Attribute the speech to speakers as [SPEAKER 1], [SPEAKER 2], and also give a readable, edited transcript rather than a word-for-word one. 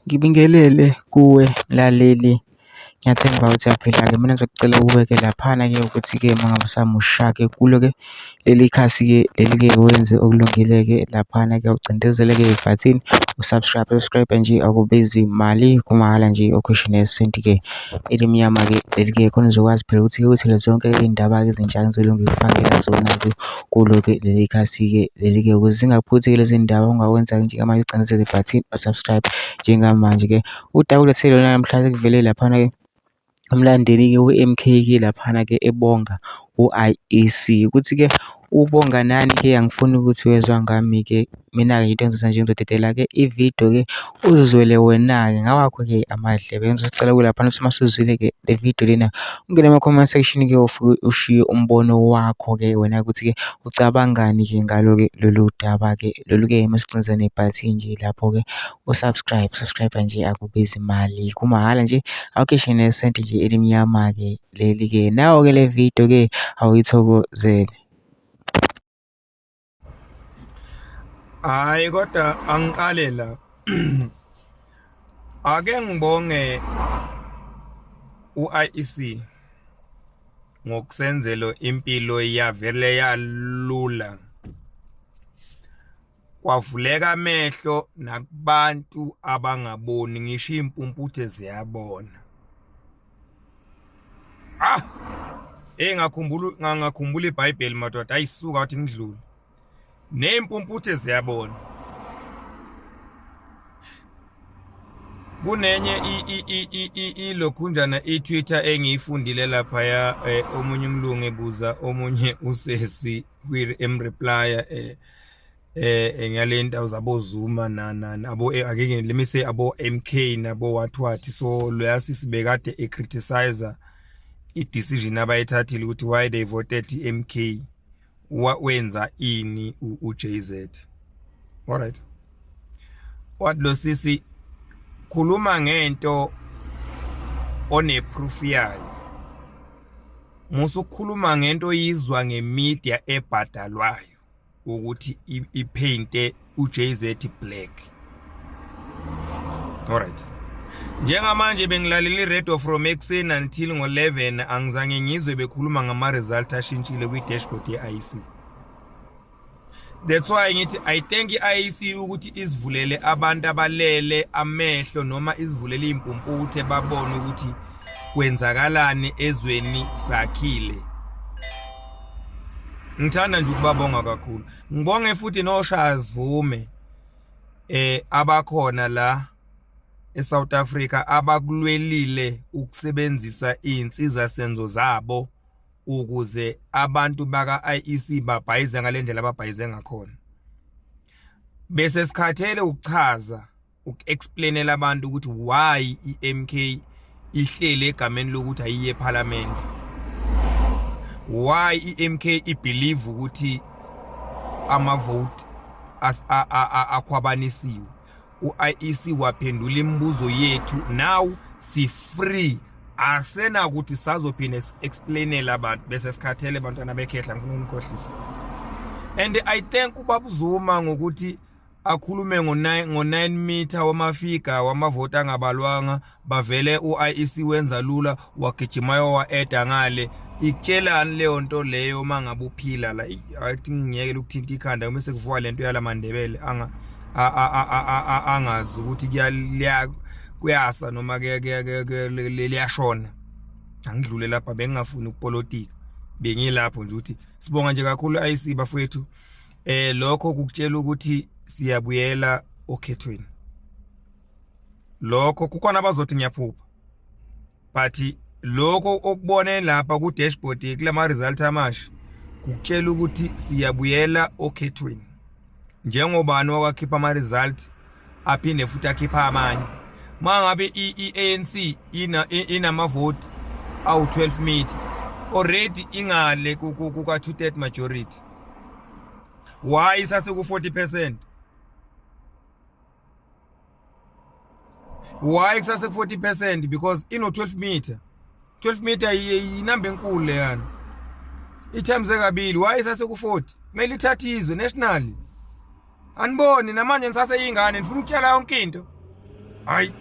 [SPEAKER 1] Ngibingelele kuwe mlaleli, ngiyathemba ukuthi uyaphila-ke. Mina ngizokucela ukubeke laphana-ke ukuthi-ke uma ngabe usamusha-ke kulo-ke leli khasi-ke leli-ke wenze okulungile-ke laphana-ke ucindezele-ke ibhathini u-subscribe, subscribe nje akubizi mali kumahhala nje okhishwa nesenti-ke elimnyama-ke leli-ke khona uzokwazi phela ukuthi-ke uthole zonke iy'ndaba-ke ezintsha engizolokhu ngikufakela zona-ke kulo-ke leli khasi-ke leli-ke ukuze zingakuphuthi-ke lezi ndaba ongakwenza-ke njengamanje ucindezele ibhathini u-subscribe njengamanje-ke. Udaba olethele lona namhlanje kuvele laphana-ke umlandeli-ke we-M_K-ke laphana-ke ebonga u-I_E_C ukuthi-ke ubonga nani-ke angifuni ukuthi wezwa ngami-ke. Mina-ke into engizoyenza nje ngizodedela-ke ividiyo-ke uzizwele wena-ke ngawakho-ke amadlebe. Ngizocela kulaphana ukuthi uma usuzwile-ke le vidiyo lena ungene kuma-comment section-ke ufike ushiye umbono wakho-ke wena ukuthi-ke ucabangani-ke ngalo-ke lolu daba-ke lolu-ke masicinza nebhathini nje lapho-ke u-subscribe, subscribe nje akubizi mali kumahhala nje awukhishe nesenti nje elimnyama-ke leli-ke. Nawo-ke le vidiyo-ke awuyithokozele.
[SPEAKER 2] Hayi kodwa angiqale la. Ake ngibonge uIEC ngokusenzelo impilo yavele yalula. Kwavuleka amehlo nakubantu abangaboni ngisho impumputhe ziyabona. Ah! Hey ngakhumbula ngakhumbula iBhayibheli madoda ayisuka wathi ngidlule. Nezimpumputhe ziyabona. Kunenye ilokhunjana i-Twitter engiyifundile lapha ya eh, omunye umlungu ebuza omunye usesi kwi emreplya eh eh ngale ndawo zabo Zuma na na abo eh, ake let me say abo MK nabo what what so loya sisi bekade e criticizer i decision abayithathile ukuthi why they voted iMK wenza ini uJZ. All right, wathi lo sisi khuluma ngento one proof yayo, musa ukukhuluma ngento oyizwa ngemedia ebhadalwayo ukuthi ipainte uJZ black. Alright, njengamanje bengilalela i-radio from ekuseni until ngo-11, angizange ngizwe bekhuluma ngama-result ashintshile kwi-dashboard ye-IEC. That's why ngithi I thank i-IEC ukuthi isivulele abantu abalele amehlo noma isivulele iy'mpumputhe babone ukuthi kwenzakalani ezweni sakhile. Ngithanda nje ukubabonga kakhulu, ngibonge futhi noshazivume abakhona la eSouth Africa abakulwelile ukusebenzisa izinsiza senzo zabo ukuze abantu baka IEC babhayize ngalendlela ababhayize ngakhona. Bese sikhathele ukuchaza, uku-explainela abantu ukuthi why i-MK ihlele egameni lokuthi ayiye eParliament, why i-MK ibelieve ukuthi ama-vote akhwabanisiwe. U-IEC waphendula imibuzo yethu, now si free, asenakuthi sazophinde explainela abantu. Bese sikhathele bantwana bekhehla, ngifuna ukunikhohlisa. And I thank ubaba Zuma ngokuthi akhulume ngo-9 ngo-9 meter wamafika wamavoti angabalwanga, bavele u-IEC wenza lula wagijima wa-eda ngale. Ikutshelani leyo nto leyo uma ngabe uphila la? Athi ngiyekele ukuthinta ikhanda bese kuvuka lento yalamandebele anga angazi ukuthi kuyasa noma liyashona. Angidlule lapha, bengingafuni ukupolitika, bengilapho nje ukuthi sibonga nje kakhulu IC bafowethu. Lokho kukutshela ukuthi siyabuyela okhethweni. Lokho kukhona abazothi ngiyaphupha, but lokho okubone lapha ku dashboard kulama result amasha kukutshela ukuthi siyabuyela okhethweni. Njengobani wakakhipha ama result aphinde futhi akhipha amanye, mangabe i-ANC ina inamavoti awu 12 meter already, ingale kuka 2/3 majority, why isase ku 40%? Why kusase ku 40%? Because ino 12 meter, 12 meter inamba enkulu leyana, i-times kabili. Why isase ku 40? Kumele ithathe izwe nationally. Aniboni namanje nisaseyingane, nifuna ukutshela yonke into. Hayi.